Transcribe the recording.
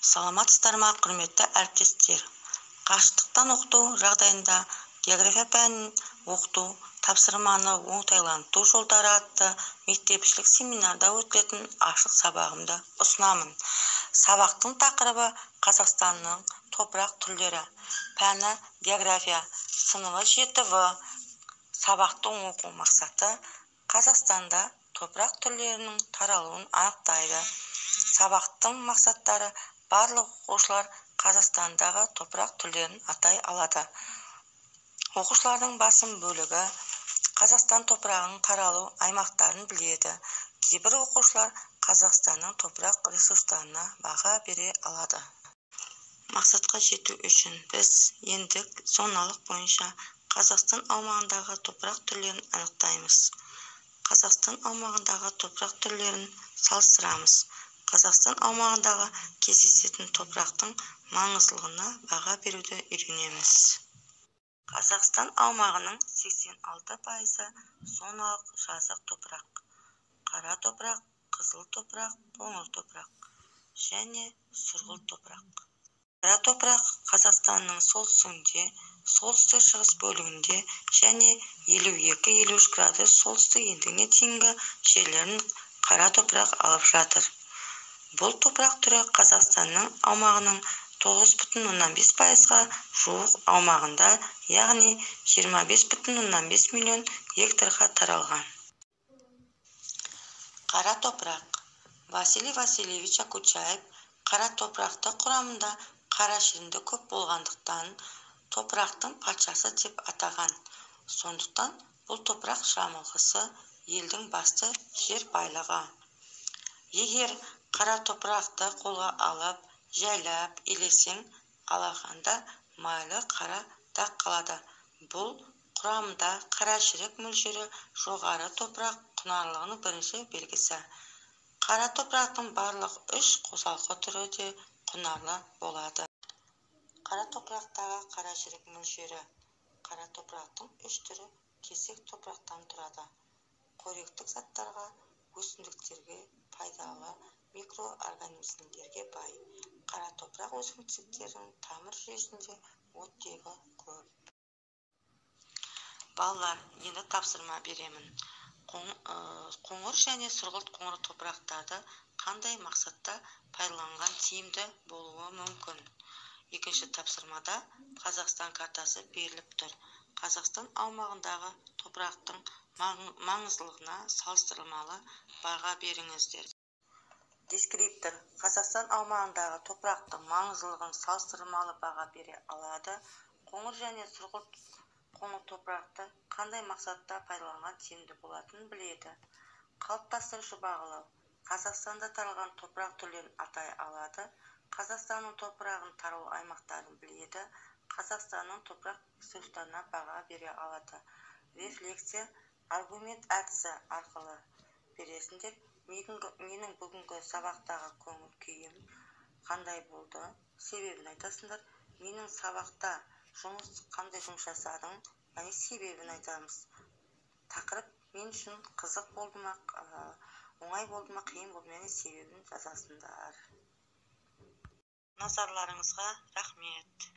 Саламатсыздар ма, құрметті әріптестер! Қашықтықтан оқыту жағдайында география пәнін оқыту тапсырманы оңтайландыру жолдары атты мектепішілік семинарда өтілетін ашық сабағымды ұсынамын. Сабақтың тақырыбы: Қазақстанның топырақ түрлері, пәні география, сыныбы 7В. Сабақтың оқу мақсаты: Қазақстанда топырақ түрлерінің таралуын анықтайды. Сабақтың мақсаттары: барлық оқушылар Қазақстандағы топырақ түрлерін атай алады. Оқушылардың басым бөлігі Қазақстан топырағының таралу аймақтарын біледі. Кейбір оқушылар Қазақстанның топырақ ресурстарына баға бере алады. Мақсатқа жету үшін біз ендік зоналық бойынша Қазақстан аумағындағы топырақ түрлерін анықтаймыз. Қазақстан аумағындағы топырақ түрлерін салыстырамыз. Қазақстан аумағындағы кездесетін топырақтың маңыздылығына баға беруді үйренеміз. Қазақстан аумағының 86%-ы зоналық жазық топырақ, қара топырақ, қызыл топырақ, қоңыр топырақ және сұрғылт топырақ. Қара топырақ Қазақстанның солтүстігінде, солтүстік-шығыс бөлігінде және 52-53 градус солтүстік ендігіне дейінгі жерлерін қара топырақ алып жатыр. Бұл топырақ түрі Қазақстанның аумағының 9,5%-ға жуық аумағында, яғни 25,5 миллион гектарға таралған. Қара топырақ. Василий Васильевич Акучаев қара топырақты құрамында қара шірінді көп болғандықтан топырақтың патшасы деп атаған. Сондықтан бұл топырақ жамылғысы елдің басты жер байлығы. Егер қара топырақты қолға алып, жайлап елесең, алақанда майлы қара дақ қалады. Бұл құрамында қарашірік мөлшері жоғары топырақ құнарлылығының бірінші белгісі. Қара топырақтың барлық үш қосалқы түрі де құнарлы болады. Қара топырақтағы қарашірік мөлшері. Қара топырақтың үш түрі кесек топырақтан тұрады. Қоректік заттарға, өсімдіктерге пайдалы микроорганизмдерге бай. Қара топырақ өсімдіктерінің тамыр жүйесінде оттегі көп. Балалар, енді тапсырма беремін. Қоңыр және сұрғылт қоңыр топырақтарды қандай мақсатта пайдаланған тиімді болуы мүмкін? Екінші тапсырмада Қазақстан картасы беріліп тұр. Қазақстан аумағындағы топырақтың маңыздылығына салыстырмалы баға беріңіздер. Дескриптор: Қазақстан аумағындағы топырақтың маңыздылығын салыстырмалы баға бере алады. Қоңыр және сұрғылт қоңыр топырақты қандай мақсатта пайдаланған тиімді болатынын біледі. Қалыптастырушы бағалау: Қазақстанда таралған топырақ түрлерін атай алады. Қазақстанның топырағын таралу аймақтарын біледі. Қазақстанның топырақ ресурстарына баға бере алады. Рефлексия аргумент әдісі арқылы бересіңдер. Менің бүгінгі сабақтағы көңіл күйім қандай болды, себебін айтасыңдар. Менің сабақта жұмыс қандай жұмыс жасадың, яғни себебін айтамыз. Тақырып мен үшін қызық болды ма, оңай болды ма, қиын болды ма, яғни себебін жазасыңдар. Назарларыңызға рахмет.